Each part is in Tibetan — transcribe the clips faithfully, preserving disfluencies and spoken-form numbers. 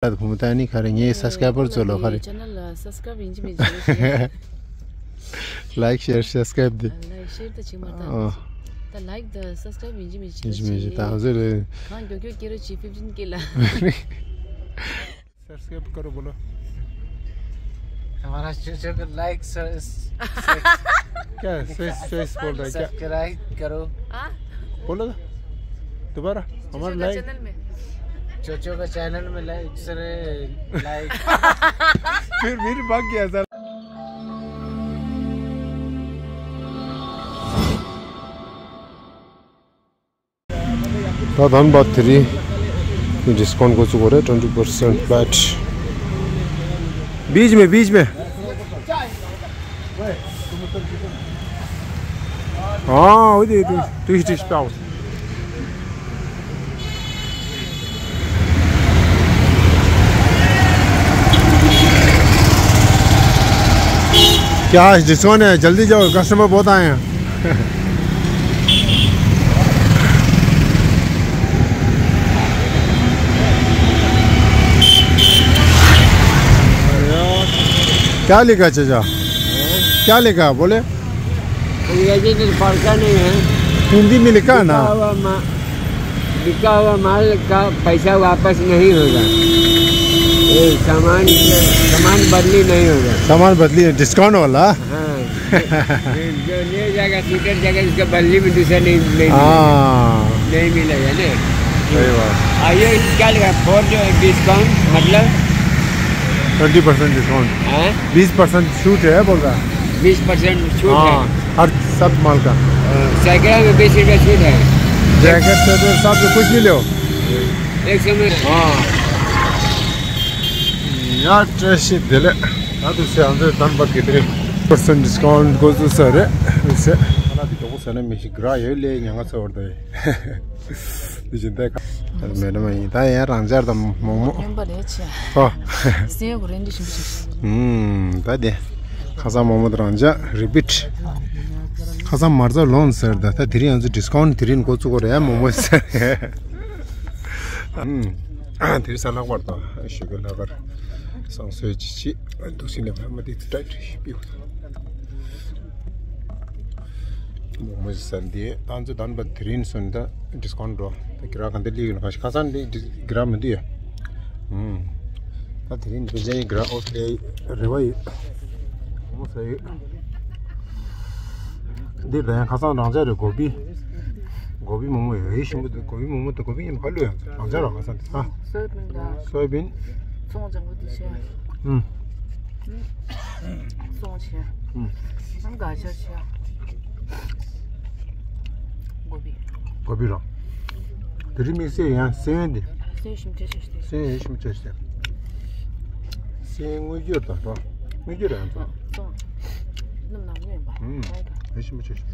ད་བུ་མོ་ད་ནི་ག་རེ་ངའི་སབ་སི་ཀ་རའི་བར་ཚོ་ལོ་ག་རེ། ཅེ་ནལ་སབ་སི་ཀ་རའིབ་ཡིན་གཅིག་མིན་གཅིག་ལའིཀ་ཤེར་སབ་སི་ཀ་རའིབ་དེ། ལའིཀ་ཤེར་ད་ཅིག་མ་ད། ཨོ། ད་ལའིཀ་ད་སབ་སི་ཀ་རའིབ་ཡིན་གཅིག་མིན་གཅིག་ཡིན་གཅིག་མིན་གཅིག་ད་ང་ཚོ་རེད། གང་མགྱོགས་མགྱོགས་སྐྱེ་རོགས་གྱིས་ཕིབ་ཊིན་ཀེ་ལ། सब्सक्राइब करो बोलो। हमारा चोचो को लाइक सर-, क्या? स्विस, स्विस बोल रहा है क्या? सब्सक्राइब करो। हाँ? बोलो ना। दोबारा। हमारा चोचो का लाइक। चैनल में। चोचो का चैनल में लाइक सर, लाइक। फिर, फिर भाग गया सर। ད་धनबाद དེ་རིང་ཌིས་ཀའུན་ཊི་འགོ་བཙུགས་པ་རེད། ट्वेंटी परसेंट फ्लैट। बीच में, बीच में। हाँ, वो दे, तू, तू ही टिश पाओ। क्या आज डिस्काउंट है? जल्दी जाओ, कस्टमर बहुत आए हैं। क्या लिखा चाचा? क्या लिखा बोले? अंग्रेजी तो पढ़ता नहीं है। हिंदी में लिखा ना। बिका हुआ मा-, बिका हुआ माल का पैसा वापस नहीं होगा। ये सामान, सामान बदली नहीं होगा। सामान बदली, डिस्काउंट वाला। हाँ, जो, जो ले जाएगा, स्वेटर जैकेट, उसका बदली में दूसरा नहीं, नहीं मिलेगा। हाँ। नहीं मिलेगा, नहीं। सही बात। और ये क्या लिखा है? For जो डिस्काउंट, मतलब? Twenty percent discount. हाँ? बीस परसेंट छूट है बोल रहा है। बीस परसेंट छूट है। हाँ, हर सब माल का। हाँ, साइकिल में बीस रुपये छूट है। जैकेट, स्वेटर, सब कुछ भी लो। एक समय। हाँ। यार, ट्रेसी दिले। हाँ, तो से अंदर धनबाद की ट्रेसी। परसेंट डिस्काउंट को तो सर है, उसे। ཁ་ལག་འདི་མགྱོགས་པོ་ཟ་ན་མི་ཤི་གྲ་ཡོད་ལས་ཉང་ང་ཚ་བར་དོ་ཡི། འདི་བཞིན་ཏེ་ཁ་མེད་ན་མ་ཡིན། ད་ཡང་རང་ཅག་དང་མོག་མོག་ཡོན་པ་རེད་ཆེ། ཨོ། སེ་གོ་རེན་འདི་ཞིམ་པོ་ཞིག་ཨུམ། ད་དེ་ཁ་སང་མོག་མོག་དང་རང་ཅག་རི་པིཊ། ཁ་སང་མར་ཚ་ལོན་ཟེར། ད་ད་དེ་རིང་ང་ཚོ་ཌིས་ཀའུན་ཊི་དེ་རིང་འགོ་བཙུགས་གོ་རེད་ཡ་མོག་མོག་ཟེར། ཨུམ། དེ་རིང་གཟའ་ལྷག་པ་དང་ཞོགས་ཀས་ལྷག་དཀར་བསང་གསོལ་ཅིག་བྱེད། འདུག་སེ་ནས་ཕ་མ་དེ་ཚོ་ཏྲ་ཏྲི་ཞིག་པིའུ། མོག་མོག་ཟ་འདི་ཨ་ཚོ་དན་པ་དེ་རིང་སོང་ད་ཌིས་ཀའུན་ཊི་འགྲོ། ད་གི་ར་ག་འདི་ལི་ཡོད་ན་ག་ཤི་ཁ་སང་འདི་གི་ར་མི་འདུག་ཡ། ཨུམ། ད་དེ་རིང་འདི་ཅན་གི་ར་ཨོ་ཐེ་རེ་བ་ཡོད། མོག་མོག་ཟ་ཡོད། འདི་ད་ཡང་ཁ་སང་རང་ཅག་རེད། གོ་བི། གོ་བི་མོག་མོག་ཡོད་ཞིམ་པོ་འདུག་གོ་བི་མོག་མོག་དང་གོ་བི་ཡིན་ག་ལོས་ཡང་རང་ཅག་ར་ཁ་སང་འདི་ཨ། སོ་ཡ་བིན་དང་། སོ་ཡ་བིན། ཙོང་ལྗང་ཁུ་དེ་བྱས། ཨུམ། ཙོང་བྱས། ཨུམ། ཨང་ག་ཆར་བྱས། གོ་བི། གོ་བི་རང་། དེ་རིང་དམིགས་བསལ་ཡང་སེ་ཡོན་དེ། སེ་ཡོན་ཞིམ་ཆ་ཆ་ཞིག་སྟེ། སེ་ཡོན་ཞིམ་ཆ་ཆ། སེ་ཡོན་དངུལ་སྐྱུར་དང་འགྲོ། དངུལ་སྐྱུར་རང་ཙོང་། ཙོང་། སྣུམ་ནང་དངུལ་ཡིན་པ། ཨུམ། ཡོན་ཞིམ་ཆ་ཆ།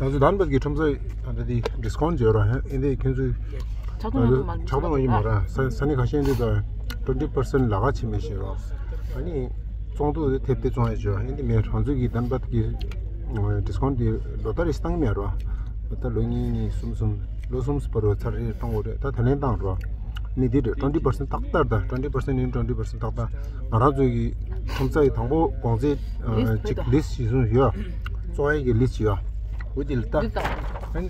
ང་ཚོ་དན་པ་གི་ཁྲོམ་ས་ད་ལྟ་དེ་ཌིས་ཀའུན་ཊི་ཡོད་ར་ཨེ་འདི་ཁྱོད་ཚོས། ཆག་ཐུང་ཡོད་མ་ཆག་ཐུང་ཡོད་མ་ར་ས་ས་ནི་ཁ་ཤས་འདི་ད་ཊུ་ཝེན་ཊི་པར་སེན་ཊི་ལ་ཁ་ཕྱིན་མེད་ཤེས་རོགས། ཨ་ནི་ཙོང་དུ་ཐེབས་ཏེ་ཙོང་ཡ་ཅོ་ཨེ་འདི་མེད། ང་ཚོ་གི་དན་པ་གི་ཌིས་ཀའུན་ཊི་འདི་ལོ་ལྟར་རེ་བཏང་མེད་རོགས། ལོ་ལྟར་ལོ་གཉིས་གཉིས་གསུམ་གསུམ་ལོ་གསུམ་པར་རོ་ཚར་རེ་གཏོང་དགོས་རེད། ད་དེ་ལན་བཏང་རོགས། ནི་འདི་རེད། ཊུ་ཝེན་ཊི་པར་སེན་ཊི་ཏག་ཏག་ད་ཊུ་ཝེན་ཊི་པར་སེན་ཊི་ནི་ཊུ་ཝེན་ཊི་པར་སེན་ཊི་ཏག་ཏག་ང་རང་ཚོ་གི་ཁྲོམ་ས་ཡི་དང་པོ་གོང་ཚད་ཅིག་ལིས་ཊི་གཞི་བཟུང་ཡོད། ཙོང་ཡ་གི་ལིས་ཊི་ཡོད། འོ་དེ་ལ་ལྟ། འདི་ལྟ། ཨན།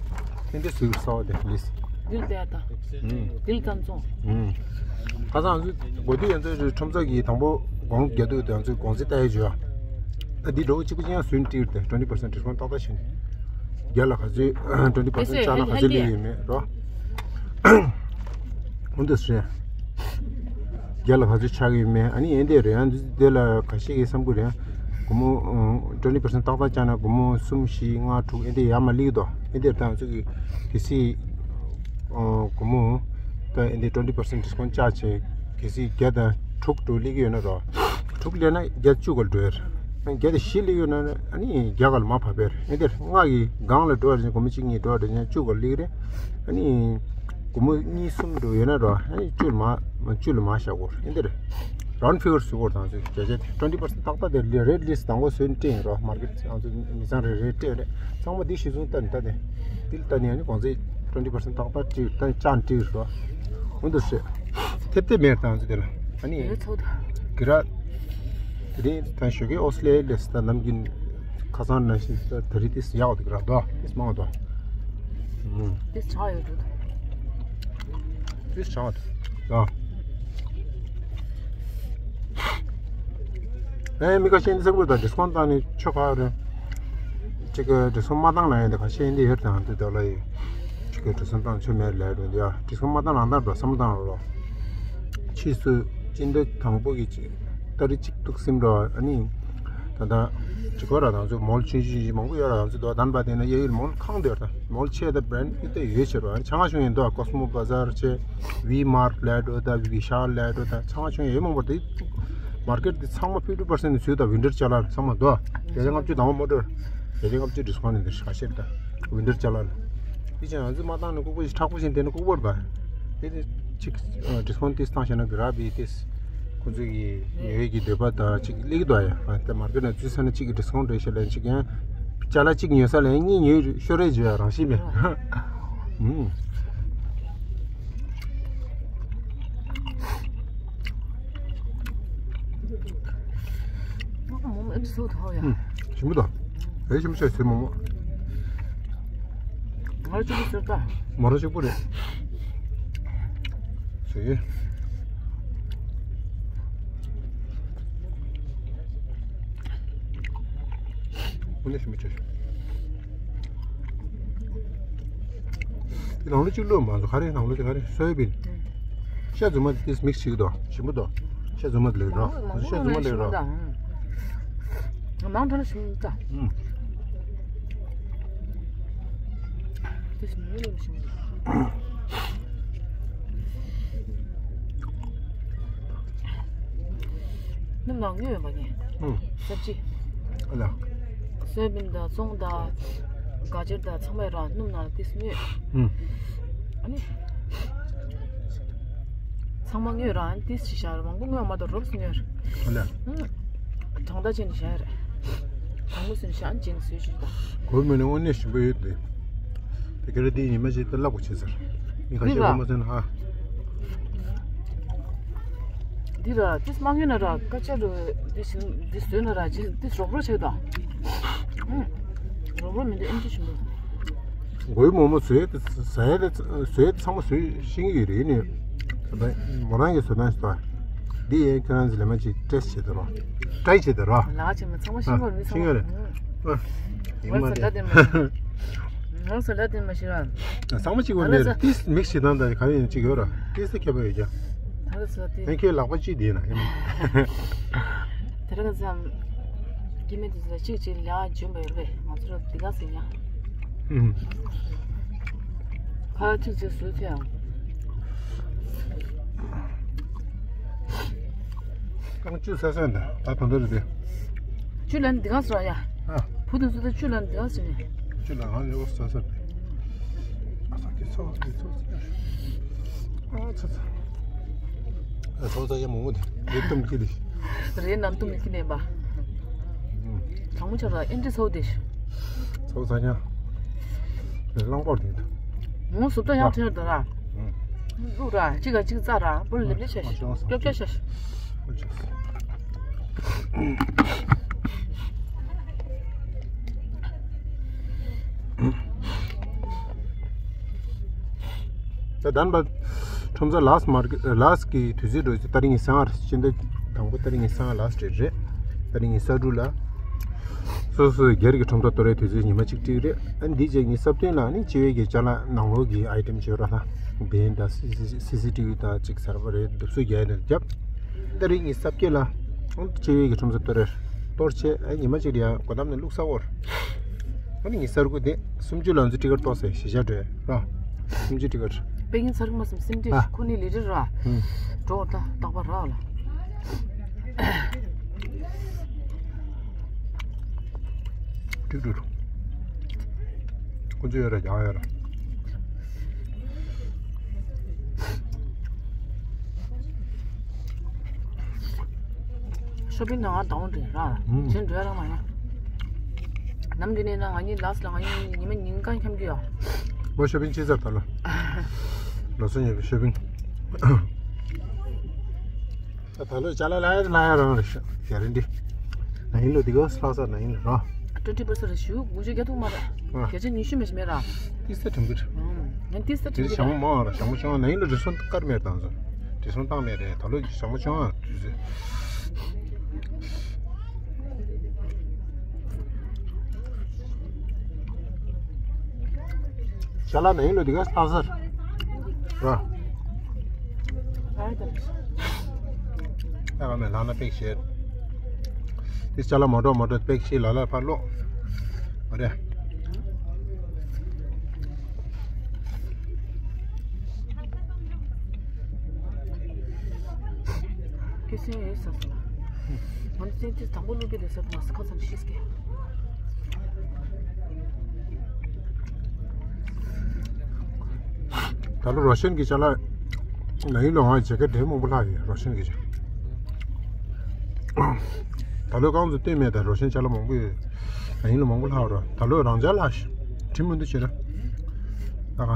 ཨན་དེ་སུའི་གསར་བ་དེ་ལིས། འདི་ལྟ་ཡ་ད། ཨུམ། འདི་ལ་ཙམ་ཙོང་། ཨུམ། ཁ་སང་ང་ཚོ་གོ་དུས་ཡང་ཚོ་ཁྲོམ་ས་གི་དང་པོ་གོང་རྒྱ་སྟོད་དེ་ང་ཚོའི་གོང་ཚད་ལྟ་ཡ་བྱོས། ད་འདི་འགྲོ་གཅིག་པུ་ཅན་ཡང་སུན་ཏིར་དེ་ཊུ་ཝེན་ཊི་པར་སེན་ཊི་ཌིས་ཀའུན་ཊི་ཏག་ཏག་བྱིན། རྒྱ་ལ་ག་ཚོད་ཊུ་ཝེན་ཊི་པར་སེན་ཊི་ཆག་ན་ག་ཚོད་སླེབས་ཡོད་མེད་རོ། འོ་འདུག་སེ། རྒྱ་ལ་ག་ཚོད་ཆག་གི་ཡོད་མེད་ཨ་ནི་ཨེ་འདི་རེད། ཨ་འདི་ལ་ཁ་ཤས་ཀྱིས་བསམ་གི་རེད། སྒོར་མོ་ཊུ་ཝེན་ཊི་པར་སེན་ཊི་ཏག་ཏག་བཅག་ན་སྒོར་མོ་གསུམ་བཞི་ལྔ་དྲུག་ཨེ་འདི་ཡར་མར་སླེབས་ཀྱི་འདུག་ཨེ་འདི་ད་ང་ཚོ་གི་གལ་སྲིད་སྒོར་མོ་ད་ཨེ་འདི་ཊུ་ཝེན་ཊི་པར་སེན་ཊི་ཌིས་ཀའུན་ཊི་བཅག་བྱས་གལ་སྲིད་བརྒྱ་དང་དྲུག་དྲུག་སླེབས་ཀྱི་ཡོད་ན་རོ། དྲུག་སླེབས་ན་བརྒྱ་བཅུ་ག་ལ་འགྲོ་ཡ་རེད། ཨ་ནི་བརྒྱ་དང་བཞི་སླེབས་ཡོད་ན་ཨ་ནི་བརྒྱ་ག་ལ་མར་བབས་པ་རེད། ཨེ་འདི་ལྔ་གི་སྒང་ལ་འགྲོ་བ་རེད། སྒོར་མོ་གཅིག་གཉིས་འགྲོ་བ་རེད། ཡང་བཅུ་ག་ལ་སླེབས་ཀྱི་རེད། ཨ་ནི། སྒོར་མོ་གཉིས་གསུམ་འགྲོ་ཡོད་ན་རོ། ཨ་ནི་བཅུ་ལ་མ་བཅུ་ལ་མ་བཞག་གོ་ཨེ་འདིར། རའུན་ཌི་ཕིགར་བཟོ་གོ་དང་ཚོད་བྱས་བྱས་ཏེ་ཊུ་ཝེན་ཊི་པར་སེན་ཊི་ཏག་ཏག་དེ་རེད་ལིས་ཊི་དང་པོ་བཟོས་ནས་སྤྲད་ཡིན་རོ། མར་ཀེཊ་ང་ཚོ་མི་ཚང་རེ་རེ་སྤྲད་རེད། ཚང་མ་འདི་གཞི་བཟུང་ལྟ་ནས་ལྟ་ནས་འདི་ལ་ལྟ་ནས་ཨ་ནི་གོང་ཚད་ཊུ་ཝེན་ཊི་པར་སེན་ཊི་ཏག་ཏག་སྤྲད་ད་བཅག་སྤྲད་རོ། འོ་འདུག་སེ། ཐེབས་ཐེབས་མེད་དང་ཚོ་དེ་ལ། ཨ་ནི། ཡོད་ཚོད་དང་། གི་ར། དེ་རིང་ད་ཞོགས་ཀས་ཨོ་སི་ལེ་ལེས་ད་ནམ་རྒྱུན་ཁ་སང་ནང་བཞིན་ད་དེ་རིང་ཏིས་ཡག་འོ་དེ་གི་ར་དོ་ཏིས་མང་དོ། ཨུམ། ཏིས་ཆག་ཡོད་འགྲོ། ཏིས་ཆག་དོ། ཨེ་མི་ཁ་ཤས་འདི་ཚེ་གུར་དང་ཌིས་ཀོན་བཏང་ནས་ཆོ་ག་རེད། ཅིག་གི་ཌིས་ཀོན་མ་བཏང་ལ་ཡིན་དེ་ཁ་ཤས་འདི་ཡོད་དང་དེ་དོ་ལ་ཡོད། ཅིག་གི་ཌིས་ཀོན་བཏང་ཆོ་མེད་ལས་རུང་དེ་ཡ་ཌིས་ཀོན་མ་བཏང་ལ་འདར་འགྲོ་བསམ་བཏང་རོགས། ཕྱིས་སུ་སྤྱི་ཟླ་དང་པོ་གི་ཅིག་ཏ་རིག་གཅིག་ཏུ་སིམ་འགྲོ་ཨ་ནི། ད་ལྟ་ཅིག་གོ་ར་དང་ཚོ་མོལ་ཆུང་ཆུང་ཆུང་མང་པོ་ཡོད་ར་དང་ཚོ་དོ་དན་པ་དེ་ན་ཡ་ཡིར་མོལ་ཁང་དེ་ཡོད་དང་མོལ་ཆེ་ད་བྷ་རེན་ཌི་དེ་ཡོད་ཆེ་རོ་ཨ་ནི་ཆང་ཤོང་ཡིན་དོ་ཀོ་སི་མོ་བ་ཛར་ཆེ་ཝི་མཱར་ཊི་ལས་འགྲོ་ད་ཝི་ཤཱལ་ལས་འགྲོ་ད་ཆང་ཤོང་ཡོད་མང་པོ་དེ། མར་ཀེཊ་འདི་ཚང་མ་ཕིབ་ཊི་པར་སེན་ཊི་ནས་ཚུད་དང་ཝིན་ཊར་ཅ་ལག་ཚང་མ་འདུག་བརྒྱ་ཆ་ལྔ་བཅུ་དང་པོ་མོ་ཊར། བརྒྱ་ཆ་ལྔ་བཅུ་ཌིས་ཀོན་འདི་ཁ་ཤས་དང་ཝིན་ཊར་ཅ་ལག་ལ། དེ་ཅང་ང་ཚོས་མ་བཏང་ནས་ལྐུགས་པ་ཞིག་མཁྲེགས་པོ་ཞིག་དེ་ནས་ལྐུགས་པར་དང་། དེ་ནི་ཅིག་ཌིས་ཀོན་ཏིས་བཏང་ཤེ་ན་གི་ར་བི་ཏིས་ཁོང་ཚོ་གི་ཉོ་ཡས་ཀྱི་འདོད་པ་དང་ཅིག་སླེབས་ཀྱི་འདུག་ཡ། དེ་མར་ཀེཊ་ནང་ཚུད་ས་ན་ཅིག་གི་ཌིས་ཀོན་རེད་ཤེ་ལན་ཅིག་ཡང་ཅ་ལག་ཅིག་ཉོས་ས་ལན་གཉིས་ཉོས་ཤོར་རེད་བརྗོད་ཡ་རང་བཞིན་མེད། ཨུམ། མོག་མོག་ཨེ་འདྲ་བཟོ་ཐུབ་ཡ། ཨུམ། ཞིམ་པོ་དང་། ཨེ་ཞིམ་པོ་བྱས་ཟོས་མོག་མོག་མོ་ར་གཅིག་པུ་ཟོས་ད། མོ་ར་གཅིག་པུ་རེད། ཟོས། དངོས་གནས་ཞིམ་པོ་བྱས་ཤག་དེ་ནང་ལོ་གཅིག་བླུགས་མ་འདུག་ག་རེ་ནང་ལོ་གཅིག་ག་རེ་སོ་ཡ་བིན། ཤ་རྫུན་མ་དེ་མིག་སི་བྱེད་ཀྱི་འདུག་ཞིམ་པོ་འདུག་ཤ་རྫུན་མ་དེ་ལེགས་རོ། ཤ་རྫུན་མ་ལེགས་རོ། མང་དྲགས་ན་ཞིམ་ད། ཨུམ། དེ་ཞིམ་ནི་ལེགས་ཞིམ། སྣུམ་ནང་མྱོས་ཡོད་པ་ངས། ཨུམ། སབ་ཅི། ཨ་ལ། སོ་ཡ་བིན་དང་ཙོང་དང་། ག་ཅེར་དང་ཚང་མ་ཡོད་ར་སྣུམ་ནང་ཏིས་མྱོས། ཨུམ། ཨ་ནི། ཚང་མ་མྱོས་ར་ཏིས་ཅི་ཤར་མང་པོ་མྱོས་མ་གཏོགས་རོབ་སུ་མྱོས། ཨ་ལ། ཨུམ། གྲང་ད་ཅན་ཤར། གྲང་མོ་སུན་ཤར་ཅན་སུ་ཤི་ད། གོ་མེད་ནི་དངོས་གནས་ཞིམ་པོ་ཡོད་དེ། དེ་ག་རེ་དེ་ཉི་མ་ཅིག་ཏུ་བརླག་པ་བྱེད་ཟེར། མི་ཁ་ཤས་གོ་མ་སོན་ཧ། འདི་ར་ཏིས་མ་ངན་ན་ར་ཀ་ཅ་རུ་འདི་བཞིན་འདི་བཟོས་ན་ར་ཅི་ཏིས་རོག་རོག་བྱེད་དང་། ཨུམ། རོག་རོག་མི་འདི་ཨེམ་ཅི་ཞིམ་པོ། མགོའི་མོག་མོག་བཟོས་ཏེ་ཟ་ཡ་དེ་བཟོས་ཏེ་ཚང་མ་བཟོས་ཤེས་ཀྱི་ཡོད་རེད་ནི། མོ་རང་གི་བཟོ་སྟངས་ཤིག་འདུག་འདི་ཡན་ཁྱོད་རང་ཚོ་ལས་མ་ཅིག་ཏྲེ་སི་བྱེད་དོ་རོགས། ཊ་རའི་བྱེད་དོ་རོགས། ལགས་ཅེ་མ་ཚང་མ་ཤེས་ཀྱི་ཡོད་རེད། ཤེས་ཀྱི་ཡོད་རེད། ཨ། ཡིན་མ་རེད། ང་ཚོ་ལ་དེ་མ་ཤེས་ར། ཚང་མ་གཅིག་པ་མེད་རེད། ཏིས་མིག་ཤེས་སྟངས་དང་ག་རེ་ཡིན་གཅིག་ཡོད་ར། ཏིས་ཏེ་ཁྱད་པར་ཡོད་ཀྱང་། ད་རེས་ཚོ་དེ། ངས་ཁྱོད་ལག་པ་གཅིག་བསྡད་ན་ཡིན། དེ་རིང་ཙམ། སྐྱེ་དམན་དེ་ཚོ་གཅིག་གཅིག་ལ་འཇོན་པ་ཡོད་རེད། ང་ཚོ་ར་འདི་ག་ཟིན་ཡ། ཨུམ། ཁ་ཅིག་ཅིག་བཟོས་ཚེ་ཡང་། རྐང་བཅུ་ཟ་ས་འདྲ་ད་དོན་དུ་རེད་དེ། བཅུ་ལ་ནི་འདི་ག་ཟེར་ཡ། ཨ། བུ་དང་སུ་དང་བཅུ་ལ་ནི་འདི་ག་ཟེར་ནས། བཅུ་ལ་ང་ནི་འོ་ཟ་ས་རེད། ཨ་ས་དེ་ཚོ་དེ་ཚོ་ཨ་ཚ་ཚ། ཨ་ཚོ་ཚ་ཡ་མོ་མོ་དེ་རེད་དུམ་ཀི་དེ། རེད་ནམ་དུམ་ཀི་ནས་པ། དྲང་མོ་ཆ་ར་ཨེན་ཏི་ཚོ་དེ། ཚོ་ཚ་ཡ། རེད་གླང་པོར་དེ་འདུག་མོ་སུབ་ད་ཡང་ཐེར་ད་ར། ལུག་ར་གཅིག་ག་གཅིག་རྩ་ར་པོ་ལེབ་ལེ་ཆ་ཤ་ཀྱོག་ཀྱོག་ཤ་ཤ། ད་དམ་པ་ཁྲོམ་ས་ལཱ་སི་མར་ཀེ་ལཱ་སི་གི་དུས་ཚོད་འགྲོ་ཚེ་ཏ་རིག་ཉི་ཤུ་རྩ་ལྔ་རེད། སྤྱི་ཟླ་དང་པོ་ཏ་རིག་ཉི་ཤུ་རྩ་ལྔ་ལཱ་སི་ཌེ་ཊི་རེད། ཏ་རིག་ཉི་ཤུ་རྩ་དྲུག་ལ། སོ་སོའི་སྒེར་གྱི་ཁྲོམ་ས་གཏོར་བའི་དུས་ཚོད་ཉི་མ་གཅིག་ཀྲིག་རེད། ཨ་ནི་འདི་རྗེས་ཉི་ཤུ་རྩ་བདུན་ལ་ནི་སྤྱི་བའི་གི་ཅ་ལག་ནང་ལོགས་ཀྱི་ཨའི་ཊེམ་བྱོས་ར་ལ། བེན་དང་སི་སི་སི་སི་ཊི་བི་དང་ཅིག་གསར་པ་རེད་འདུག་སུ་རྒྱག་ནས་རྒྱབ། ཏ་རིག་ཉི་ཤུ་རྩ་བརྒྱད་ལ་སྤྱི་བའི་གི་ཁྲོམ་ས་གཏོར་རེད། གཏོར་བྱས་ཨ་ཉི་མ་གཅིག་ལ་ཡང་སྒོ་འགྲམ་ནས་བླུགས་ས་འོར། ཨ་ནི་ཉི་ཤུ་རྩ་དགུ་དེ་སུམ་ཅུ་ལ་ང་ཚོ་ཊི་ཀེ་ཊི་གཏོར་ཟེར་གཞིས་ཆགས་འགྲོ་ར། སུམ་ཅུ་ཊི་ཀེ་ཊི། པེ་ཀིན་ཚར་གི་མ་སོང་སེམས་ཁྲལ་ཨ། ཁོ་ནི་ལི་རི་ར། ཧུམ། འགྲོ་ད་རྟག་པར་རག་ལ། ཀྲིག་ཀྲིག་ཁོ་ཚོ་ཡོད་ར་རྒྱག་ཡོད་ར། ཤོ་པིང་ནང་ང་དང་འདྲ་ར། ཧུམ། ཁྱེད་འགྲོ་ཡ་རང་མ་ཡིན། ནམ་རྒྱུན་ནས་ན་ང་གཉིས་ལཱ་སི་ལ་ང་གཉིས་ཉི་མ་ཉིན་གང་འཁྱམ་གྱི་ཡོད། ཨོ་ཤོ་པིང་ཅི་ཟེར་ད་ལ། ལོ་སོ་ཉེ་བའི་ཤོ་པིང་། ད་ད་ལོ་ཅ་ལག་ལ་ཡ་ལ་ཡ་རང་རེད་ཤག་ག་རེ་འདི། ན་ཡིན་ལོ་འདི་ག་ལྷག་ས་ན་ཡིན་ལོ་ར། ཊུ་ཝེན་ཊི་པར་སེན་ཊི་རེ་ཞུ་དགུ་བཅུ་བརྒྱ་ཐུག་མ་ར། ཨ། བརྒྱ་ཆ་ཉི་ཤུ་མེད་ཤི་མེད་ར། ཏིས་ཏ་དྲུང་གི་རེད། ཨང་། ངན་ཏིས་ཏ་དྲུང་གི་རེད། ཞང་མོ་མང་ར་ཞང་མོ་ཆུང་ན་ཡིན་ལོ་རི་སོན་དཀར་མེད་དང་སོ། རི་སོན་བཏང་མེད་རེད་ད་ལོ་ཞང་མོ་ཆུང་ཨ། ཅ་ལག་ན་ཡིན་ལོ་འདི་ག་ལྷག་ས་ར། ཨ་མེ་ལ་ན་པེག་ཤེར། དེ་ཅ་ལག་མོ་ཊ་མོ་ཊ་པེག་ཤེར་ལ་ལ་ཕར་ལོག་མ་རེད། ཁྱེད་སེམས་ཡོད་ས་སོང་ལ། ང་ཚོ་སེམས་ཅིག་དང་པོ་བླུག་གི་རེད་ཟེར་མ་སི་ཁ་ཙམ་ཤེས་ཀྱི། ད་ལོ་རོ་ཤན་གྱི་ཅ་ལག་ན་ཡིན་ལོ་ང་ཇེ་ཀེ་ཊི་མང་པོ་ལྷག་ཡོད་རོ་ཤན་གྱི་ཅ། ད་ལོ་རྐང་ཚོ་སྟོན་མེད་ད་རོ་ཤན་ཅ་ལག་མང་པོ་ཡོད། ན་ཡིན་ལོ་མང་པོ་ལྷག་རོ་ད་ལོ་རང་ཅ་ལག་ཤི། དྲི་མི་འདུག་ཅེ་ར། ད་ག་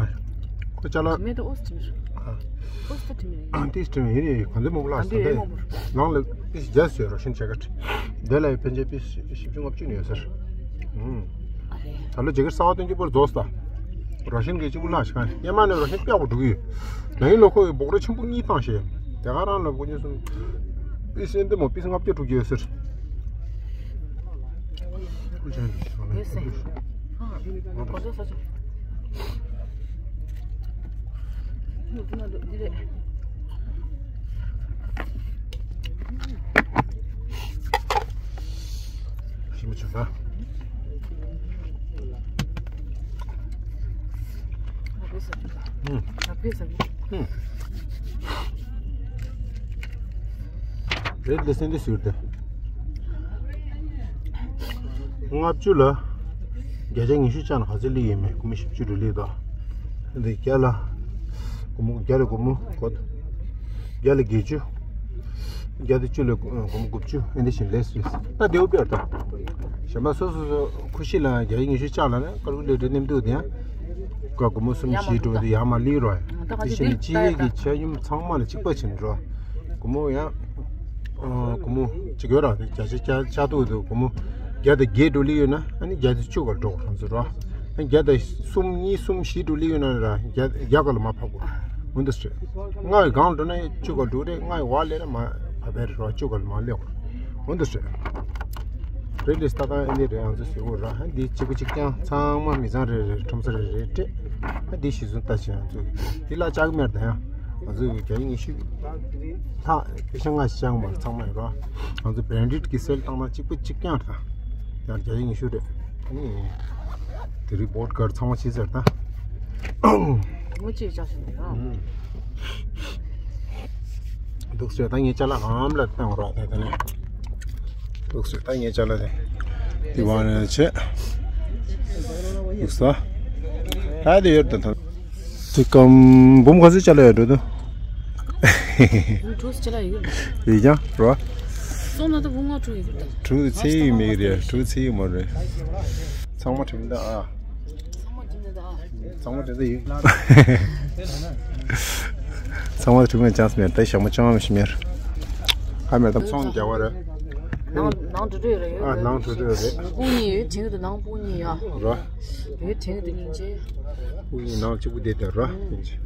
ཁོ་ཅ་ལག་མེད་དུ་ཨོ་སི་ཊི་མི་རེད། ཨོ་སི་ཊི་མི་རེད། ཏིས་ཊི་མི་ཡིན་རེད་གང་འདི་མང་པོ་ལྷག་ས་འདི་ཡོད་མང་པོ་རེད། ནང་ལ་ཏིས་རྒྱ་སོས་རོ་ཤན་ཅ་ཀེ་ཊི། དེ་ལ་ཡི་ཕན་ཆད་པིས་བཞི་བཅུ་ལྔ་བཅུ་ནས་ཡོད་ཟེར། ཨུམ། ཨ་རེད། ད་ལོ་ཇེ་ཀེ་ཊི་གསར་པ་སྟོན་གྱི་པོར་རྫོགས་ས། རོ་ཤན་གྱི་གཅིག་པུ་ལྷག་ཤི་ཁ་ཡེ་མ་ནས་རོ་ཤན་ཀྱག་པོ་འགྲོ་གི་ཡོད། ན་ཡིན་ལོ་ཁོ་ཡི་སྦོག་རོ་ཆེན་པོ་གཉིས་བཏང་ཤེ། དེ་ག་རང་ལ་སྒོ་ཉི་གསུམ། པིས་ཨེ་འདི་མོ་པིས་ལྔ་བརྒྱ་དྲུག་བརྒྱ་ཡོད་ཟེར། ཀུ་ཅན་ཡོད་སེ། ཨ། གོ་ཚོད་ས་ཆ། ཞིམ་པོ་བྱུང་ད། ཨུམ། ཨུམ། རེད་ལེ་སེང་འདི་ཟུར་ཏེ། ལྔ་བཅུ་ལ། བརྒྱ་ཆ་ཉི་ཤུ་ཆག་ན་ག་ཚོད་སླེབས་ཡོད་མེད་སྒོར་མོ་བཞི་བཅུ་རུ་སླེབས་དོ། འདི་བརྒྱ་ལ། སྒོར་མོ་བརྒྱ་ལ་སྒོར་མོ་གོ། བརྒྱ་ལ་བརྒྱད་ཅུ། བརྒྱ་དང་བཅུ་ལ་སྒོར་མོ་དགུ་བཅུ་ཨེ་འདི་བཞིན་ལེགས་སུ། ད་དེའུ་པེར་དང་། གཞན་པ་སོ་སོ་སོ་ཁུ་ཤི་ལ་བརྒྱ་ཉི་ཤུ་ཆག་ལ་ནི་ཀར་ཀུ་ལེ་ཊར་ནེམ་དུ་དེ་ཡང་། ཀ་སྒོར་མོ་གསུམ་བཞི་འགྲོ་དེ་ཡར་མར་ལི་རོ། དེ་བཞིན་ནི་སྤྱི་ཡས་ཀྱི་ཆ་སྙོམས་ཚང་མ་ལ་གཅིག་པ་ཕྱིན་འགྲོ། སྒོར་མོ་ཡང་། སྒོར་མོ་གཅིག་ཡོད་ར་དེ་བརྒྱ་ཆ་བརྒྱ་ཆག་འདུག་དེ་སྒོར་མོ་བརྒྱ་དང་བརྒྱད་འགྲོ་ལི་ཡོད་ན་ཨ་ནི་བརྒྱ་དང་བཅུ་གར་འགྲོ་རང་ཚོ་ར། ཨ་ནི་བརྒྱ་དང་གསུམ་གཉིས་གསུམ་བཞི་འགྲོ་ལི་ཡོད་ན་ར་བརྒྱ་བརྒྱ་གར་ལ་མར་ཕབ་དགོས། འོ་འདུག་སེ། ལྔ་ཡི་སྒང་འགྲོ་ན་བཅུ་གར་འགྲོ་རེད། ལྔ་ཡི་འོག་སླེབས་ན་མར་ཕབ་པ་རེད་ར་བཅུ་གར་ལ་མར་སླེབས་དགོས། འོ་འདུག་སེ། རེད་ལེ་སྟ་ཏང་ཨེ་འདི་རེད་ང་ཚོ་ཟེར་དགོས་ར། ཨ་འདི་གཅིག་པ་གཅིག་རྐྱང་ཚང་མ་མི་ཚང་རེ་རེ་ཁྲོམ་ས་རེ་རེ་སྤྲད། ཨ་འདི་གཞི་བཟུང་ལྟ་བྱེད་ང་ཚོ་འདི་ལ་ལྕགས་མེར་དང་ཡང་། ང་ཚོས་བརྒྱ་ཉི་ཤུ་ལྷག་པེ་ཤ་ལྔ་ཞིག་བྱང་བར་ཚང་མ་ཡོད་ར། ང་ཚོ་བྷེ་རན་ཌེཌ་ཀྱི་སེལ་བཏང་ན་གཅིག་པུ་གཅིག་རྐྱང་རེད། ཡང་བརྒྱ་ཉི་ཤུ་རེད། ཨ་ནི་དེ་རིང་བོ་ཌ་ཀ་ཚང་མ་ཕྱིས་ཚར་ད། ངོ་ཅི་ཅག་ཞིག་ཡོད་ར། འདུག་སེ་ད་ངའི་ཅ་ལག་ཨམ་ལ་བཏང་རོགས་དེ་དེ་ནས། འདུག་སེ་ད་ངའི་ཅ་ལག་དེ། དེ་བ་ནས་བྱེད། འདུག་སེ། ད་དེ་ཡོད་དེ་ཐོན། དེ་ཀམ་འབུམ་ག་ཚོད་ཅ་ལག་ཡོད་འགྲོ་དུ། འབུམ་དྲུག་ཅ་ལག་ཡོད། ཡིན་ཀྱང་རོ། སོང་ན་ད་འབུམ་ལྔ་དྲུག་ཡོད་ད། དྲུག་ཚེ་ཡོད་མེད་རེད། དྲུག་ཚེ་ཡོད་མ་རེད། ཚང་མ་དྲུག་ད་ཨ། ཚང་མ་དྲུག་ད་ཨ། ཚང་མ་དྲུག་ད་ཡོད། ཚང་མ་དྲུག་མེད་ཅང་སི་མེད་ད་ཞག་མ་ཅང་མི་ཤི་མེར། ཧ་མེད་ད་ཚོང་རྒྱག་བ་རེད། ནང་ནང་དྲུག་དྲུག་རེད་ཡོད། ཨ་ནང་དྲུག་དྲུག་རེད། སྤུན་གཉིས་ཡོད། དྲན་གྱི་འདུག་ནང་སྤུན་གཉིས་ཡོད། རོ། ཡོད་དྲན་གྱི་འདུག་སྙིང་རྗེ། སྤུན་གཉིས་ནང་གཅིག་པུ་བསྡད་དེ་རོ། སྙིང་རྗེ།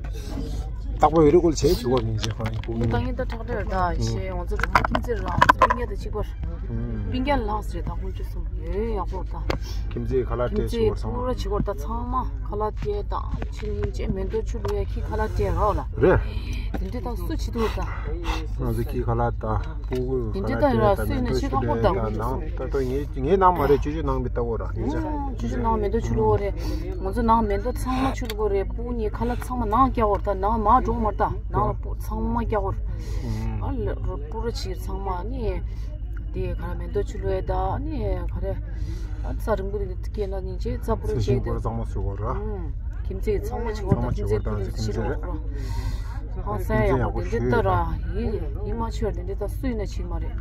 རྟག་པར་ཡོད་རེ་སྐོར་བྱས་བྱུང་བ་སྙིང་རྗེ་ཁོ་ནི་སྤུན་གཉིས། ད་ངས་ད་ཁྲག་ཁྲག་ད་ཤེས་ང་ཚོ་རུ་མ་ཁྱིམ་མཚེས་རང་སྤུན་ཀྱག་དང་གཅིག་པར། སྤུན་ཀྱག་ལགས་རེད་ད་ཁོང་ཆུ་སོང་ཡོད་ཡག་པོ་ད། ཁྱིམ་མཚེས་ཁ་ལག་སྤྲད་བྱུང་བར་ཚང་མ། སྤུ་ར་བྱེད་སྐོར་ད་ཚང་མ་ཁ་ལག་སྤྲད་ད་ཕྱི་སྙིང་རྗེ་མེ་ཏོག་ཆུ་བླུག་ཡ་ཁྱི་ཁ་ལག་སྤྲད་རོགས་ལ། རེད། དེ་འདྲ་ད་སུ་བྱེད་ཐུབ་ད། ང་ཚོ་ཁྱི་ཁ་ལག་ད། སྤུ་གུ་དེ་འདྲ་ད་ཡོད་ལ་སུས་ནས་ཤི་ཁག་པོ་ད། ནང་ད་ལྟ་ངའི་ངའི་ནང་མ་རེད་ཅོ་ཅོ་ནང་མི་ལྟ་བོ་ར་ཡིན་ཅང་། ཅོ་ཅོ་ནང་མེ་ཏོག་ཆུ་བླུག་རེད། ང་ཚོ་ནང་མེ་ཏོག་ཚང་མ་ཆུ་བླུག་རེད། སྤུ་གུ་གཉིས་ཁ་ལག་ཚང་མ་ནང་སྐྱ་བོར་ད་ནང་མ་འགྲོ་མར་ད་ནང་ལ་སྤུ་ཚང་མ་སྐྱ་བོར། ཨ་ལ་རོ་སྤུ་ར་ཕྱིར་ཚང་མ་ནི། དེ་ག་ར་མེ་ཏོག་ཆུ་བླུག་ཡས་ད་ནི་ག་རེ། ཨ་རྩ་རིང་པོ་དེ་སྐྱེས་ན་ནི་ཅེ་རྩ་སྤུ་ར་ཚེ་ཤིང་སྐྱེས་སྤུ་ར་ད། ཚང་མ་ཟུག་གོ་ར། ཁྱིམ་མཚེས་ཚང་མ་ཆུ་བོར་ད་ཁྱིམ་མཚེས་ཀུན་ཏུ་ཕྱིར་བོར་ར། ཧང་སང་ཡག་པོ་དེ་འདྲ་ལྟ་ར། ཡིད་ཡིད་མ་ཆེས་དེ་འདྲ་ལྟ་སུས་ན་ཆིག་མ་རེད།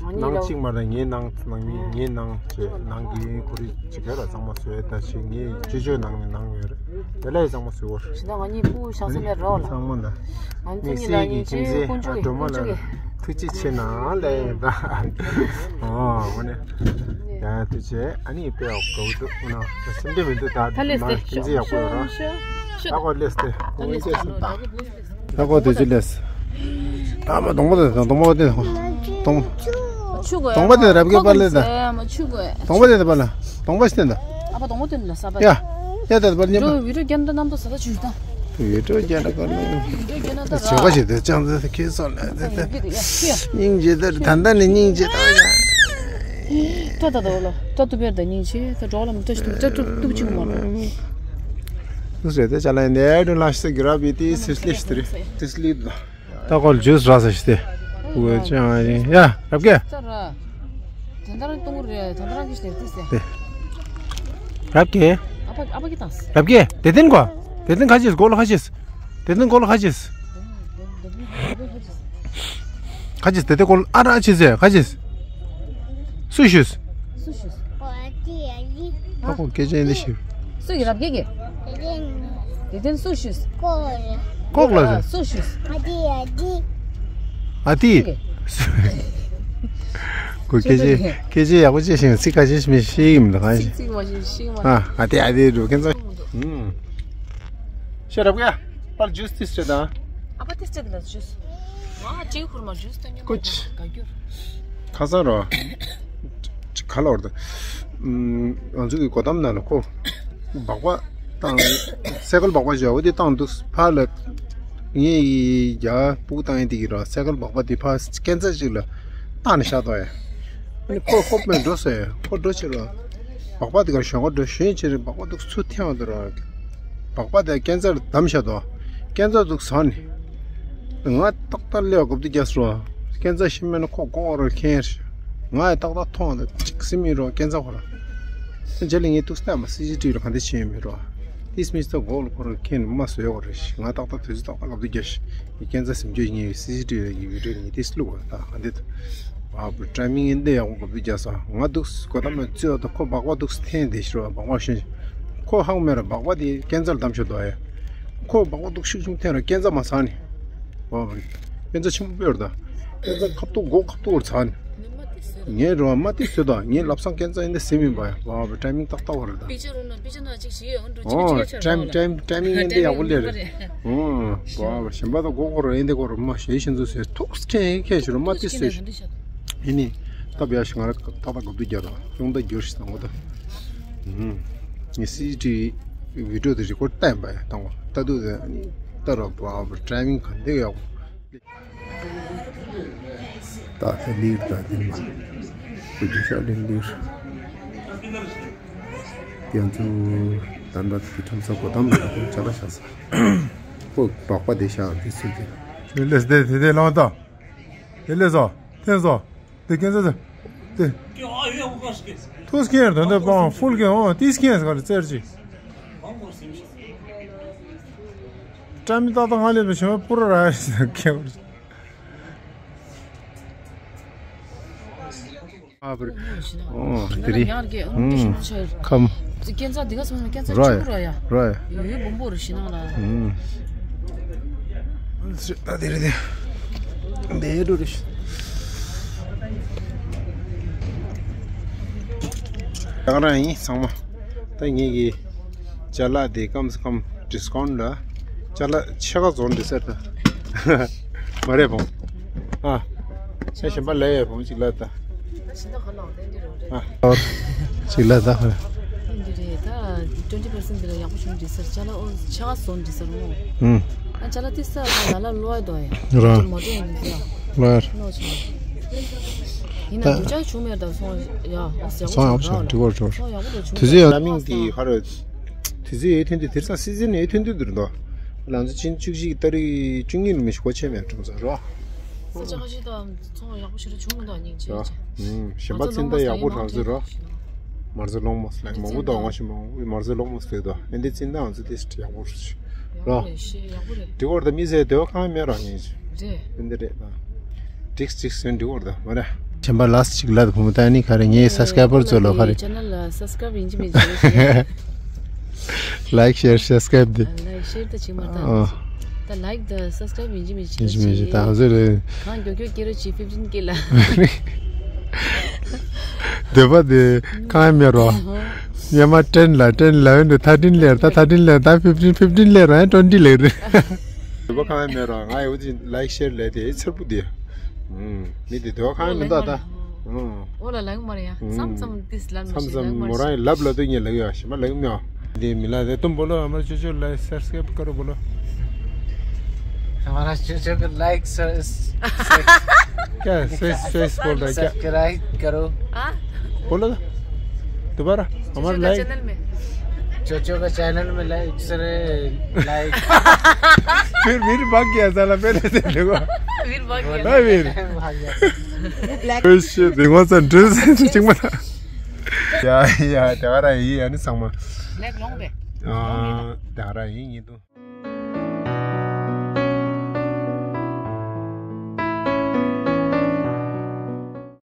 ང་གཉིས་ནང་ལ་གཅིག་མ་རེད། ངའི་ནང་ནང་མི་ངའི་ནང་བྱས་ནང་གི་ཁོ་རེ་གཅིག་ག་ར་གཙང་མ་བཟོས། ད་ཅིག་ངའི་སྤྱི་སྤྱོད་ནང་ནང་ཡོད་རེད། དེ་ལས་གཙང་མ་བཟོས་བར་ཞི་ད་ང་གཉིས་སྤུ་གུ་ཤ་ས་མེད་རོགས་ལ། གཙང་མ་ལ། ང་ཚོ་དམིགས་གཉིས་ལ་བསལ་གྱི་ཉིན་ཁྱིམ་མཚེས་མཚེས་ཨ་སྒྲོལ་མ་ལགས་ལ་ཐུགས་རྗེ་ཆེ་གནང་ལབ་ཡིན་ད། ཨོ་དངོས་གནས་ཡང་ཐུགས་རྗེ་ཆེ། ཨ་ནི་དཔེ་ཡག་པོ་འདུག་ཨ་ནི་སེམས་ཁྲལ་མི་འདུག་ད་ད་ལེས་མ་ཏེ་ཁྱིམ་མཚེས་ཡག་པོ་ཡོད་ར། ད་ཁོ་ལེས་ཏེ་ད་ལེས་ཏེ་ད་ཁོ་དེ་ཚོ་ལེས། ད་མ་གདོང་པ་དེ་དང་གདོང་པ་དེ་དང་གདོང་ཆུ་དགོས་གདོང་པ་དེ་རབ་རྒྱས་པ་ལས་ད། མ་ཆུ་དགོས། གདོང་པ་དེ་ད་པ་ལ་གདོང་པ་ཞིག་སྟོན་ད། ཨ་ཕ་གདོང་པ་སྟོན་ལ་ས་པ། ཡ། ཡ་ད་པ་ཉན་པ། བི་ཌིའོ་རྒྱན་ད་རྣམ་ཐར་ས་ད་ཆུ་ད། བི་ཌིའོ་རྒྱན་ད་ག་ལ། བི་ཌིའོ་རྒྱན་ད་ད་ཆོ་ག་ཞིག་དེ་ཅང་ཚེ་ཁྱེད་སོང་ལ་དེ་དེ། སྙིང་རྗེ་ད་ད་ད་ནི་སྙིང་རྗེ་ད་ཡ། ཏྲ་ད་ད་ལ་ཏྲ་ཏུ་བེར་ད་སྙིང་རྗེ་ད་འགྲོ་ལ་མི་ཏྲ་ཏུ་ཏྲ་ཏུ་ཏུ་ཅིག་མ་ལ། ཏུ་ཟེར་ཏེ་ཅ་ལ་ཡིན་དེ་ཨེ་ཏུ་ལ་ཤི་ས་གི་ར་བི་ཏི་སིས་ལི་ཤི་ཏི་རི་སིས་ལི་ད། ད་ཁོ་ལ་ཇུས་རག་ས་ཞིག་སྟེ། ཨུ་ཅང་ཡ་རབ་རྒྱས། ད་ར། དེ་འདྲ་རང་གཏོང་གི་རེད། དེ་འདྲ་རང་གིས་ལེགས་ཏེ་ཟེར། རབ་རྒྱས། ཨ་ཕ་ཨ་ཕ་གིས་བཏང་ཟེར། རབ་རྒྱས་དེ་ཏན་གོ། དེ་ཏན་ཁ་ཅིས་གོ་ལ་ཁ་ཅིས། དེ་ཏན་གོ་ལ་ཁ་ཅིས། ཁ་ཅིས་དེ་ཏན་གོ་ལ་ཨ་ར་ཅིས་ཟེར་ཁ་ཅིས། སུ་ཞུས། སུ་ཞུས། ཨ་ཁོ་སྐད་ཆ་ཡིན་དེ་ཞུ། སུ་ཡི་རབ་རྒྱས་ཀྱི། དེ་ཏན་སུ་ཞུས། ཀོག་ལ་ཟེར། སུ་ཞུས། ཨ་ཏི། ཁོ་སྐད་ཆ་སྐད་ཆ་ཡག་པོ་བྱས་ཤིང་ཚིག་ཁ་ཤས་མི་ཤེས་ཀྱི་མི་འདུག་གང་ཞིག་ཚིག་ཚིག་མ་ཤེས་ཤིང་མ། ཨ་ཨ་ཏི་ཨ་ཏི་འགྲོ་ཁན་ཚོ། ཤེས་རབ་ག་པར་ཇུས་ཏིས་ཅེ་དང་། ཨ་ཕ་ཏིས་ཅེ་དང་ཇུས། ང་ཅིག་ཁུར་མ་ཇུས་ཏོ་ཉོ་མ། ཀུ་ཅི། ག་གྱུར། ཁ་སང་རོ། ག་ལ་བར་དུ། ང་ཚོ་གི་སྒོ་ཐམ་ནང་ལ་ཁོ། སྦག་སྦག་བཏང་། སེ་ཀལ་སྦག་སྦག་བཞག་འོ་དེ་བཏང་འདུག་ཕར་ལ། ངས་ཡི་རྒྱ་སྤུ་གུ་བཏང་ཡིན་དེ་གི་རོ་སེ་ཀལ་སྦག་སྦག་དེ་ཕར་སྐས་འཛེག་ཅིག་ལ། བཏང་ནས་བཞག་དོ་ཡ། ཨ་ནི་ཁོ་ཁོ་པས་འགྲོ་སོ་ཡ་ཁོ་འགྲོ་ཕྱིར་རོ། སྦག་སྦག་དེ་གར་ཞོན་ག་འགྲོ་ཞོན་ཕྱིར་སྦག་སྦག་འདུག་ཚུར་འཐེན་འོང་དུ་རོ། སྦག་སྦག་དེ་སྐས་འཛེག་ལ་བསྡམས་བཞག་དོ། སྐས་འཛེག་འདུག་ཟ་ནི། ང་ཏག་ཏག་སླེབས་པ་གབ་དུ་རྒྱག་སོང་། སྐས་འཛེག་ཤི་མེད་ན་ཁོ་མགོ་རུ་ཁེངས་ཤག་ང་ཡི་ཏག་ཏག་མཐོང་བ་ཅིག་སེམས་མི་རོ་སྐས་འཛེག་ཁོ་ར། རྗེས་ལ་ངས་ཏུག་སྟེ་མ་སི་ཇི་ཊི་ལ་ག་འདི་བྱས་ཡོད་མི་རོ། ཏིས་མིས་ཏོ་མགོ་ལ་ཁོ་རུ་ཁེངས་ནས་མ་བཟོས་ཡོད་རེད་ཤག་ང་ཏག་ཏག་དུས་ཚོད་ཏག་ཏག་གབ་དུ་རྒྱག་ཤག་ངས་སྐས་འཛེག་སེམས་ཁྱོད་ངས་སི་ཇི་ཊི་ལ་ངས་བི་ཌིའོ་ངས་ཏིས་བླུགས་པ་ད་ག་འདི་ད། བ་བུ་ཊའི་མིང་འདི་ཡག་པོ་གབ་དུ་རྒྱག་སོང་། ང་འདུག་གོ་ད་མ་བཙོས་ད་ཁོ་སྦག་སྦག་འདུག་འཐེན་བསྡད་ཤག་རོ་སྦག་སྦག་ཤོད། ཁོ་ཧང་མེད་ར་སྦག་སྦག་དེ་སྐས་འཛེག་ལ་བསྡམས་ཤག་དོ་ཡ། ཁོ་སྦག་སྦག་འདུག་ཤུགས་ཆུང་འཐེན་ར་སྐས་འཛེག་མ་ཟ་ནི། བ་བ། སྐས་འཛེག་ཆེན་པོ་སྤོས་ར་ད། སྐས་འཛེག་ཁ་ཐུག་མགོ་ཁ་ཐུག་ར་ཟ་ནི། ངའི་རོ་མ་ཏི་སོད་ད་ངའི་ལབ་སང་སྐས་འཛེག་ཡིན་ད་ཟེར་མིན་པ་ཡ་བ་བ་ཊའི་མིང་ཏག་ཏག་བ་ར་ད། པི་ཅར་རུ་ན་པི་ཅར་ན་ཅིག་ཞིག་ཡོད་འགྲོ་ཅིག་ཨོ་ཅིག་ཡོད་ཆ་ཊའི་མིང་ཊའི་མིང་ཊའི་མིང་འདི་ཡག་པོ་ལེ་རེད། ཨོ་བ་བ་གཞན་པ་ད་མགོ་སྐོར་ར་ཡིན་དེ་སྐོར་ར་མ་ཞེ་ཤིན་ཚོ་ཟེར་ཐུགས་ཁྲེན་ཁེ་ཞུ་ར་མ་ཏི་སོད། ཨེ་ནི། སྟབས་ཡག་ཞིག་ང་ར་ཏག་ཏག་གབ་དུ་རྒྱག་ར་ཡོང་ད་རྒྱུར་ཞིག་དང་འོ་ད། ངས་སི་ཇི་ཊི་བི་ཌིའོ་དེ་རི་ཀོཌ་བཏང་པ་ཡ་དང་བ་ལྟ་དུས་དེ་ནི་ལྟ་རོགས་པ་བ་ཊའི་མིང་ག་འདི་ཡག་པོ། ད་ད་ལིར་ད་དེ་མ་བུ་རྒྱུ་ཤ་ལིར་ལིར། དེ་ཚོ་ད་ད་དེ་ཁྲོམ་ས་གོ་དམ་ལ་ཅ་ལག་ཤ་ས་ཁོ་སྦག་སྦག་དེ་ཤ་དེ་ཚོ་དེ། ལེས་དེ་དེ་དེ་ལོང་ད། དེ་ལེས་སོ། ཐེན་སོ། དེ་ཀན་ས་དེ། ཐུགས་ཀྱིས་དོན་དུ་སྤང་ཕུལ་གྱི་འོང་ཏིས་ཀྱིས་ག་ལ་ཙེར་ཅི། བཀྲ་མི་ཏག་ཏག་ང་ལས་པའི་ཞོན་པ་པུ་ར་ར་ཡ་ཞིག་ཀྱེ། ཨ་བར། ཨོ་དེ་རི། ཁམ། སྐྱེན་ཚ་འདི་ག་སོང་ན་སྐྱེན་ཚ་ར་ཡ། ཆུ་ར་ཡ། ར་ཡ། ཡོད་ཡོད་བུམ་པོ་རུ་ཞིག་ནང་ལ། ཨུམ། ད་དེ་རེད་དེ། འདི་རུ་རེད། ད་ག་རང་ཡིན་ཚང་མ། ད་ངེད་ཀྱི་ཅ་ལག་དེ་ཀམ་སེ་ཀམ་ཌིས་ཀའུན་ཊི་ལ་ཅ་ལག་ཕྱེད་ཀ་བཟོ་འདི་ཟེར་ད། མ་རེད་བོང་། ཨ། ས་གཞན་པ་ལས་ཡོད་བོང་ཅིག་ལ་ད། ཨ། ཅིག་ལ་ད། འདི་རེད་ད། ཊུ་ཝེན་ཊི་པར་སེན་ཊི་འདི་ལ་ཡག་པོ་བྱུང་འདི་ཟེར་ཅ་ལག་ཨོ་ཕྱེད་ཀ་བཟོ་འདི་ཟེར་མོ། ཨུམ། ཨ་ཅ་ལག་ཏི་ས་ལ་ལ་ལོ་ཨེ་དོ་ཨེ། ར། མོ་ཏྲེ་ཡིན་ཟེར། ལོ་ཨེ། ལོ་ཆུང་། ཡིན་ན་ད་རྒྱུ་ཆ་བྱུང་མེད་ད་སོང་ཡ་ཨོ་ཡག་པོ་སོང་ཡག་པོ་ཡག་པོ་བྱུང་འགྲིག་པར་བྱུང་། སོང་ཡག་པོ་བྱུང་། དེ་ཚོ་ཡང་ཊའི་མིང་དེ་ག་རེ། དེ་ཚོ་ཡའི་ཐོན་དུས་དེར་སང་སི་ཛིན་ཡའི་ཐོན་དུས་དེར་འདུག་ལང་ཚོ་ཕྱི་ཟླ་བཅུ་གཅིག་ཏ་རིག་བཅུ་གཉིས་ལ་མི་ཤི་གོ་ཆེ་མེད་གྲོང་ཚོ་རོ། ས་ཆ་ཁ་ཤས་དང་ཚོང་ཡག་པོ་ཞེ་དྲག་བྱུང་མི་འདུག་སྙིང་རྗེ། རོ། ཨུམ། གཞན་པ་ཙིན་ད་ཡག་པོ་གྲོང་ཚོ་རོ། མར་ཟེ་ལོང་མོ་སི་ལེགས་མང་པོ་དང་ང་ཞིག་མང་པོ་མར་ཟེ་ལོང་མོ་སི་ལེགས་དོ་ཨེ་འདི་ཙིན་ད་ང་ཚོ་ཏེ་སི་ཊི་ཡག་པོ་རེད། ཡག་པོ་རེད། ཤེས་ཡག་པོ་རེད། འགྲིག་གོ་རེད་ད། མི་ཚེ་དེ་བ་གང་མེད་རོགས་ངེས་ཀྱི་རེད། འདི་འདི་རེད་ད། འགྲིག་འགྲིག་སོན་འགྲིག་གོ་རེད་ད། མ་རེད། གཞན་པ་ལ་སི་ཅིག་ལ་བུ་མོ་ད་ནི་ག་རེ་ངའི་སབ་སི་ཀ་རའི་བར་ཚོ་ལོ་ག་རེ། ཅེ་ནལ་ལ་སབ་སི་ཀ་རའིབ་ཡིན་གཅིག་མིན་གཅིག་ལའིཀ་ཤེར་སབ་སི་ཀ་རའིབ་དེ། ལའིཀ་ཤེར་ད་ཅིག་མ་ད། ཨ། ད་ལའིཀ་ད་སབ་སི་ཀ་རའིབ་ཡིན་གཅིག་མིན་གཅིག་ཡིན་གཅིག་མིན་གཅིག་ད་ང་ཚོ་རེད། གང་མགྱོགས་མགྱོགས་སྐྱེ་རོགས་བྱེད། ཕིབ་ཊིན་ཀེ་ལ། འདོད་པ་དེ་གང་ཡང་མེད་རོགས། སྔོན་མ་ཊེན་ལ་ཊེན་ལ་ཡོད་འདི་ཐར་ཊིན་ལེར་ད་ཐར་ཊིན་ལེར་ད་ཕིབ་ཊིན་ཕིབ་ཊིན་ལེར་ཡང་ཊུ་ཝེན་ཊི་ལེར། འདོད་པ་གང་ཡང་མེད་རོགས། ང་ཡོད་ཅིག་ལའིཀ་ཤེར་ལས་དེ་ཚེར་པོ་དེ། ཨུམ། མི་དེ་འདོད་པ་གང་ཡང་མི་འདུག་ད། ཨུམ། འོ་ལ་ལ་ཡོད་མ་རེད་ཡ། མཚམས་མཚམས་ཏིས་ལབ་མི་ཤེས། ལབ་མ་མོ་རང་ཡི་ལབ་ལ་དུ་ཉེ་ལ་ཡོད་ཤི་མ་ལ་ཡོད་མྱོ། དེ་མི་ལ་དེ་ཏུམ་བོ་ལོ། ཨ་མ་ཅོ་ཅོ་ལ་སབ་སི་ཀ་རའིབ་ཀ་རོ་བོ་ལོ། हमारा चैनल को लाइक सर क्या फेस फेस बोल रहा है क्या? सब्सक्राइब करो। हाँ। बोलो दोबारा। हमारा लाइक। चोचो का चैनल में लाइक सर। लाइक। फिर फिर भाग गया साला पहले से देखो। फिर भाग गया। हाँ फिर। भाग गया। Oh shit, they want some drinks. या या, तारा ही है ना संगमा। ब्लैक लॉन्ग बे। आ, तारा ही ये तो।